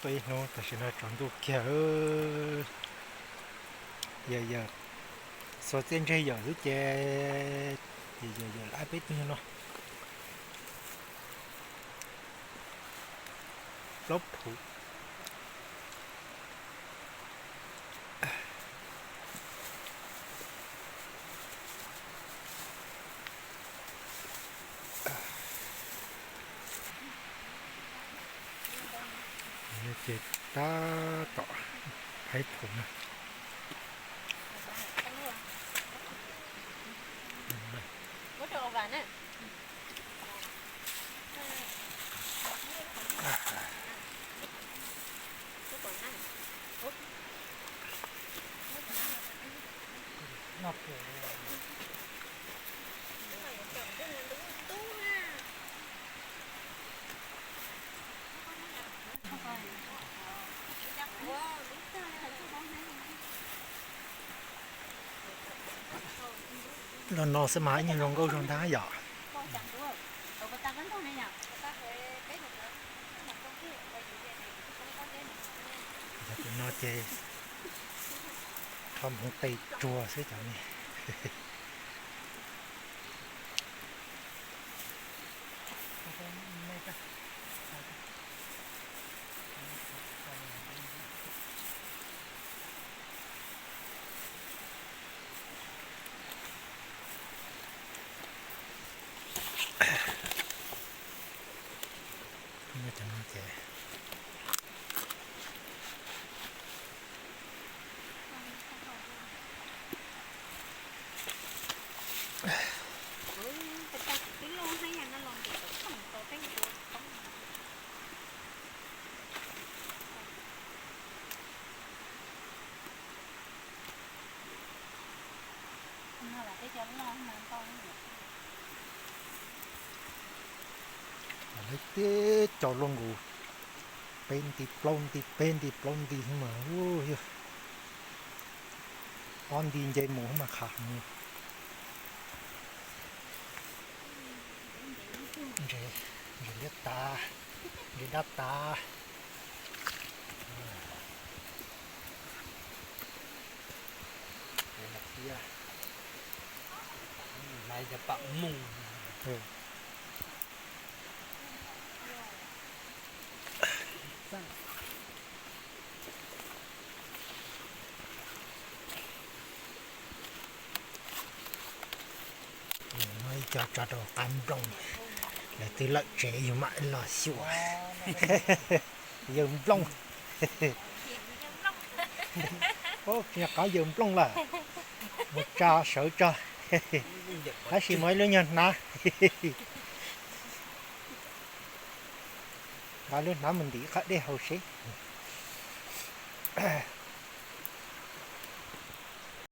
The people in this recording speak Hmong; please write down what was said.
Ib hnub tam sim no tsaus ntuj kiag, yawm yawm xuas txiaj ntsig yawm xwb ces, ces yawm yawm lawm peb tug no. Plaub phuv. Ces tab tom phaib phuv na. Los no xwb mas ib nyuag zoo nkauj zoo ntag yom. Yog tus no ces rho hmoov qe tsuag xwb cov ne. Cov no ces Lawv teb cov luaj nkaus peb nti plaub nti peb nti plaub nti xwb mas yog ob nti nce mus mas qhav heev. Ntses liab tas, ntses dab tas. Hais cov pam mooj. Muab ib co tso rau qab nplooj, lawv twb lawm tsev yus mam los xyuas. Yawg nplooj. Nyuag qab yawg nplooj lawm, mus tsa sawv tso. Tab sis muaj ib lub nyuag hnav, nqa lub hnav mus ntim qhov dej haus seb.